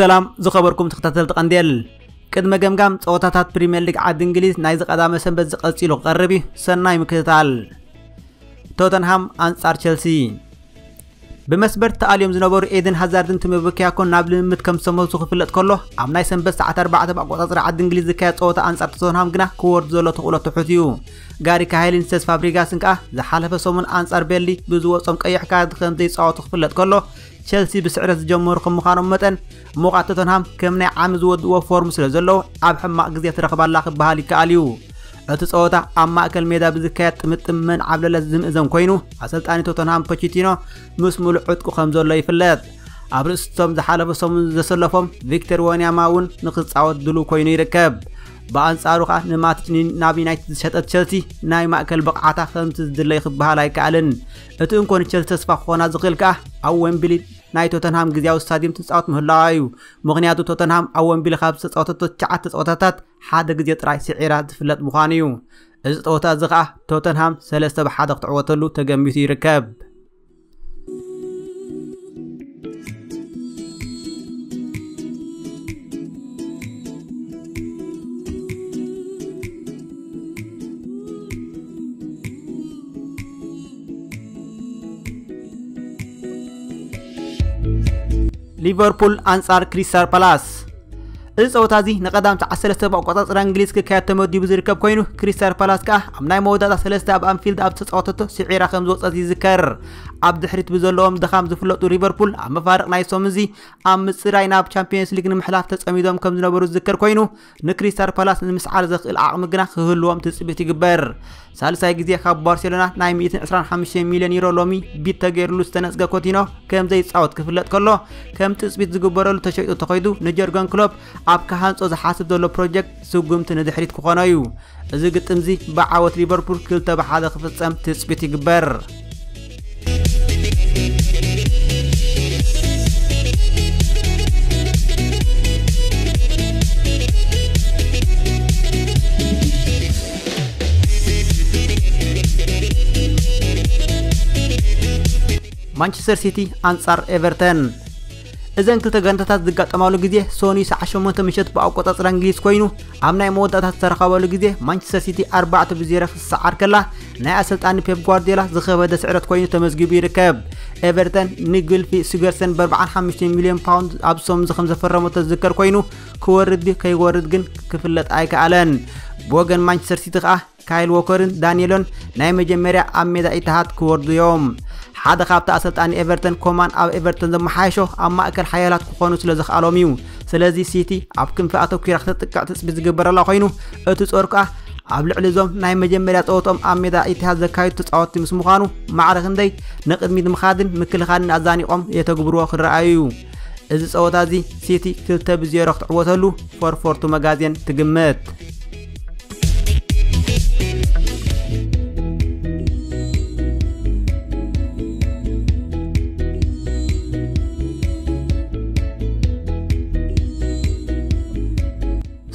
ሰላም ዝኸበርኩም ተኸታተልቲ ቀንዴል፣ ቅድመ ገምጋም ጸወታታት ፕሪምየር ሊግ ዓዲ እንግሊዝ ናይዚ ቀዳመ ሰንበት ዝቐጺሉ ክቐርብ እዩ። ሰናይ ምክትታል። ቶተንሃም ኣንጻር ቸልሲ። ብመስበር ተኣልዮም ዝነበሩ ኤደን ሃዛርድን ቲሞ በኪያኮን ናብ ልምምድ ከም ዝተመልሱ ክፍለጥ ከሎ፣ ኣብ ናይ ሰንበት ሰዓት ኣርባዕተ ብኣቆጻጽራ ዓዲ እንግሊዝ ዝካየድ ጸወታ ኣንጻር ቶተንሃም ግና ክወርድ ዘሎ ተኽእሎ ትሑት እዩ። ጋሪ ካሃይልን ሴስ ፋብሪጋስን ከኣ ዝሓለፈ ሰሙን ኣንጻር ቤርሊ ብዝወጾም ቀይሕ ካርድ ከም ዘይጻወቱ ክፍለጥ ከሎ፣ ቸልሲ ብስዕረት ዝጀመሩ ከም ምዃኖም መጠን፣ እሞ ቶተንሃም ከም ናይ ዓሚ ዝወድእዎ ፎርም ስለ ዘለዉ፣ ኣብ ሕማቕ ግዜ ትረኽባላ ክበሃል ይከኣል እዩ። እቲ ጸወታ ኣብ ማእከል ሜዳ ብዝካየድ ጥምጥም መን ዓብለለ ዝምእዘን ኮይኑ፣ ኣሰልጣኒ ቶተንሃም ፖቼቲኖ ምስ ምሉእ ዕጥቁ ከም ዘሎ ይፍለጥ። ኣብ ርእስቶም ዝሓለፈ ሰሙን ዘሰለፎም ቪክተር ወንያማ እውን ንክጻወት ድሉው ኮይኑ ይርከብ። ብኣንጻሩ ከኣ ንማቲች ኒ-፣ ናብ ዩናይትድ ዝሸጠት ቸልሲ ናይ ማእከል ብቕዓታ ከምቲ ዝድለይ ክበሃል ኣይከኣልን። እቲ እንኮ ንቸልሲ ተስፋ ክኾና ዝኽእል ከኣ ኣብ ዌምብሊ ናይ ቶተንሃም ግዜያዊ ስታድዮም ትጻወት ምህላዋ እዩ። ምኽንያቱ ቶተንሃም ኣብ ዌምብሊ ካብ ዝተጻወተቶ ትሽዓተ ጸወታታት ሓደ ግዜ ጥራይ ስዒራ ዝፍለጥ ምዃኑ እዩ። እዚ ጸወታ እዚ ከኣ ቶተንሃም ሰለስተ ብ ሓደ ክትዕወተሉ ተገሚቱ ይርከብ። ሊቨርፑል ኣንጻር ክሪስታል ፓላስ። እዚ ጸወታ እዚ ንቐዳም ሰዓት ሰለስተ ብኣቆጻጽራ እንግሊዝ ክካየድ ተመዲቡ ዝርከብ ኮይኑ፣ ክሪስታል ፓላስ ከኣ ኣብ ናይ መወዳእታ ሰለስተ ኣብ ኣንፊልድ ኣብ ዝተጻወተቶ ስዒራ ከም ዝወጸት ይዝከር። ኣብ ድሕሪት ብዘለዎም ድኻም ዝፍለጡ ሊቨርፑል ኣብ መፋርቕ ናይ ሰሙን እዚ ኣብ ምጽራይ ናብ ቻምፒየንስ ሊግ ንምሕላፍ ተጸሚዶም ከም ዝነበሩ ዝዝከር ኮይኑ፣ ንክሪስታል ፓላስ ንምስዓር ዘኽእል ዓቕሚ ግና ክህልዎም ትጽቢት ይግበር። ሳልሳይ ግዜ ካብ ባርሴሎና ናይ ሚእትን ዕስራን ሓሙሽተን ሚልዮን ዩሮ ሎሚ ቢድ ተገይሩሉ ዝተነጽገ ኮቲኖ ከም ዘይጻወት ክፍለጥ ከሎ፣ ከም ትጽቢት ዝግበረሉ ተሸይጡ ተኸይዱ ንጀርገን ክሎፕ ኣብ ክሃንጾ ዝሓስብ ዘሎ ፕሮጀክት ስጉምቲ ንድሕሪት ክኾኖ እዩ። እዚ ግጥም እዚ ብዓወት ሊቨርፑል ክልተ ብ ሓደ ክፍጸም ትጽቢት ይግበር። ማንቸስተር ሲቲ ኣንጻር ኤቨርተን። እዘን ክልተ ጋንታታት ዝጋጠማሉ ግዜ ሶኒ ሰዓት ሸሞንተ ምሸት ብኣቆጻጽራ እንግሊዝ ኮይኑ፣ ኣብ ናይ መወዳእታ ዝተረኸበሉ ግዜ ማንቸስተር ሲቲ ኣርባዕተ ብ ዜሮ ክሰዓር ከላ፣ ናይ ኣሰልጣኒ ፔፕ ጓርዲዮላ ዝኸበደ ስዕረት ኮይኑ ተመዝጊቡ ይርከብ። ኤቨርተን ንግልፊ ሲገርሰን ብ ኣርባዓን ሓሙሽተን ሚልዮን ፓውንድ ኣብ ሶምዚ ከም ዘፈረመቶ ዝዝከር ኮይኑ፣ ክወርድ ድዩ ከይወርድ ግን ክፍለጥ ኣይከኣለን። ብወገን ማንቸስተር ሲቲ ከኣ ካይል ዎከርን ዳንኤሎን ናይ መጀመርያ ኣብ ሜዳ ኢትሃድ ክወርዱ እዮም። ሓደ ካብቲ ኣሰልጣኒ ኤቨርተን ኮማን ኣብ ኤቨርተን ዘመሓየሾ ኣብ ማእከል ሓያላት ክኾኑ ስለ ዝኸኣሎም እዩ። ስለዚ ሲቲ ኣብ ክንፊ ኣተኲራ ክተጥቅዕ ትጽቢት ዝግበረላ ኮይኑ፣ እቲ ጾር ከኣ ኣብ ልዕሊ እዞም ናይ መጀመርያ ጸወትኦም ኣብ ሜዳ ኢትሃድ ዘካየዱ ተጻወትቲ ምስ ምዃኑ፣ ማዕረ ክንደይ ንቕድሚት ምኻድን ምክልኻልን ኣዛኒቖም የተግብርዎ ክረኣዩ እዩ። እዚ ጸወታ እዚ ሲቲ ክልተ ብ ዜሮ ክትዕወተሉ ፎርፎርቱ መጋዝየን ትግምት።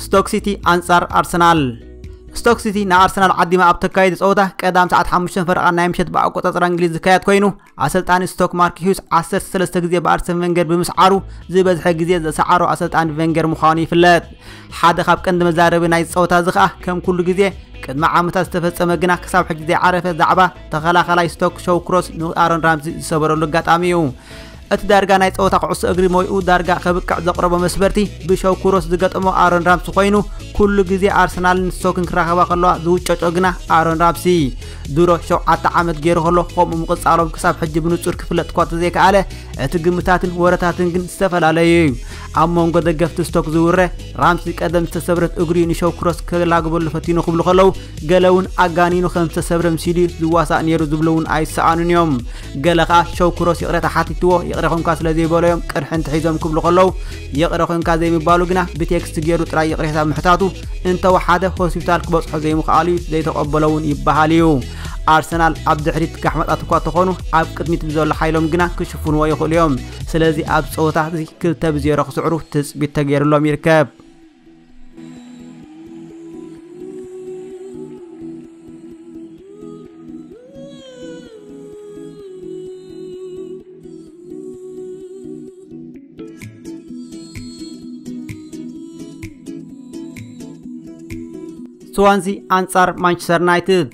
ስቶክ ሲቲ ኣንጻር ኣርሰናል። ስቶክ ሲቲ ንኣርሰናል ዓዲማ ኣብ ተካይዶ ጸወታ ቀዳም ሰዓት ሓሙሽተ ፈረቓ ናይ ምሸት ብኣቆጻጽራ እንግሊዝ ዝካየድ ኮይኑ፣ ኣሰልጣኒ ስቶክ ማርክ ሂውስ ዓሰርተ ሰለስተ ግዜ ብኣርሰን ቨንገር ብምስዓሩ፣ ዝበዝሐ ግዜ ዘሰዓሮ ኣሰልጣኒ ቨንገር ምዃኑ ይፍለጥ። ሓደ ካብ ቀንዲ መዛረቢ ናይ ጸወታ እዚ ከኣ፣ ከም ኩሉ ግዜ፣ ቅድሚ ዓመታት ዝተፈጸመ ግና ክሳብ ሕጂ ዘይዓረፈ ዛዕባ ተኸላኻላይ ስቶክ ሾው ክሮስ ንኣሮን ራምዚ ዝሰበረሉ ኣጋጣሚ እዩ። እቲ ዳርጋ ናይ ጸወታ ኩዕሶ እግሪ ሞይኡ ዳርጋ ከብቅዕ ዘቕረቦ መስበርቲ ብሾው ክሮስ ዝገጠሞ ኣሮን ራምሲ ኮይኑ፣ ኩሉ ግዜ ኣርሰናልን ስቶክን ክራኸባ ከለዋ ዝውጨጮ ግና ኣሮን ራምሲ። ድሮ ሸውዓተ ዓመት ገይሩ ከሎ ከምኡ ምቕጻሎም ክሳብ ሕጂ ብንጹር ክፍለጥ እኳ ተዘይከኣለ፣ እቲ ግምታትን ወረታትን ግን ዝተፈላለዩ እዩ። ኣብ መንጎ ደገፍቲ ስቶክ ዝውረ፣ ራምሲ ቀደም ዝተሰብረት እግሪ ንሾው ክሮስ ከላግበሉ ፈቲኑ ክብሉ ከለዉ፣ ገለ እውን ኣጋኒኑ ከም ዝተሰብረ ምሲሉ ዝዋሳእ ነይሩ ዝብሉ እውን ኣይሰኣኑን እዮም። ገለ ኸኣ ሾው ክሮስ ይቕሬታ ሓቲትዎ፣ ይቕረ ኮንካ ስለ ዘይበለዮም ቅርሒ እንተሒዞም ክብሉ ከለዉ፣ ይቕረ ኮንካ ዘይምባሉ ግና ብቴክስት ገይሩ ጥራይ ይቕሬታ ምሕታቱ እንተወሓደ ሆስፒታል ክበጽሖ ዘይምኽኣሉ እዩ ዘይተቐበሎ እውን ይበሃል እዩ። ኣርሰናል ኣብ ድሕሪት ጋሕመጣት እኳ ተኾኑ፣ ኣብ ቅድሚት ብዘሎ ሓይሎም ግና ክሽፍንዎ ይኽእሉ እዮም። ስለዚ ኣብ ጸወታ እዚ ክልተ ብ ዜሮ ክስዕሩ ትጽቢት ተገይሩሎም ይርከብ። ስዋንዚ ኣንጻር ማንቸስተር ዩናይትድ።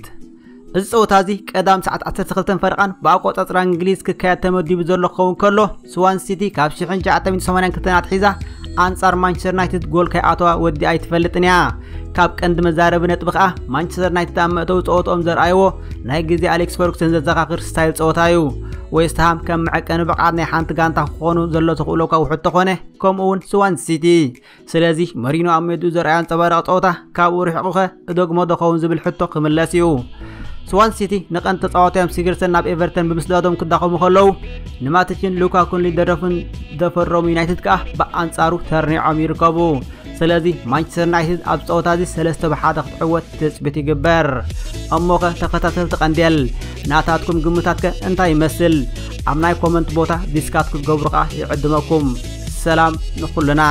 እዚ ጸወታ እዚ ቀዳም ሰዓት ዓሰርተ ክልተ ፈረቓን ብኣቆጻጽራ እንግሊዝ ክካየድ ተመዲቡ ዘሎ ክኸውን ከሎ፣ ስዋንዚ ሲቲ ካብ ሽሕን ትሽዓተ ሚእትን ሰማንያን ክልተን ኣትሒዛ ኣንጻር ማንቸስተር ዩናይትድ ጎል ከይኣተዋ ወዲኣ ኣይትፈልጥን እያ። ካብ ቀንዲ መዛረቢ ነጥቢ ከኣ ማንቸስተር ዩናይትድ ኣብ መእተዊ ጸወትኦም ዘርኣይዎ ናይ ግዜ ኣሌክስ ፈርጉሰን ዘዘኻኽር ስታይል ጸወታ እዩ። ዌስትሃም ከም መዐቀኒ ብቕዓት ናይ ሓንቲ ጋንታ ክኾኑ ዘሎ ተኽእሎ ከውሕድ ተኾነ፣ ከምኡ እውን ስዋንዚ ሲቲ። ስለዚ መሪኖ ኣብ ሜድኡ ዘርኣዮ ኣንጸባራቒ ጸወታ ካብኡ ርሒቑኸ እደግሞ ዶ ኸውን ዝብል ሕቶ ክምለስ እዩ። ስዋንዚ ሲቲ ንቐንዲ ተጻዋታዮም ሲግርሰን ናብ ኤቨርተን ብምስዳዶም ክዳኸሙ ከለዉ፣ ንማቲችን ሉካኩን ሊንደሎፍን ዘፈረሙ ዩናይትድ ከኣ ብኣንጻሩ ተርኒዖም ይርከቡ። ስለዚ ማንቸስተር ዩናይትድ ኣብ ጸወታ እዚ ሰለስተ ብሓደ ክትዕወት ትጽቢት ይግበር። እሞኸ ተኸታተልቲ ቀንዴል፣ ናታትኩም ግምታትከ እንታይ ይመስል? ኣብ ናይ ኮመንት ቦታ ዲስካት ክትገብሩ ከኣ ይዕድመኩም። ሰላም ንኹልና።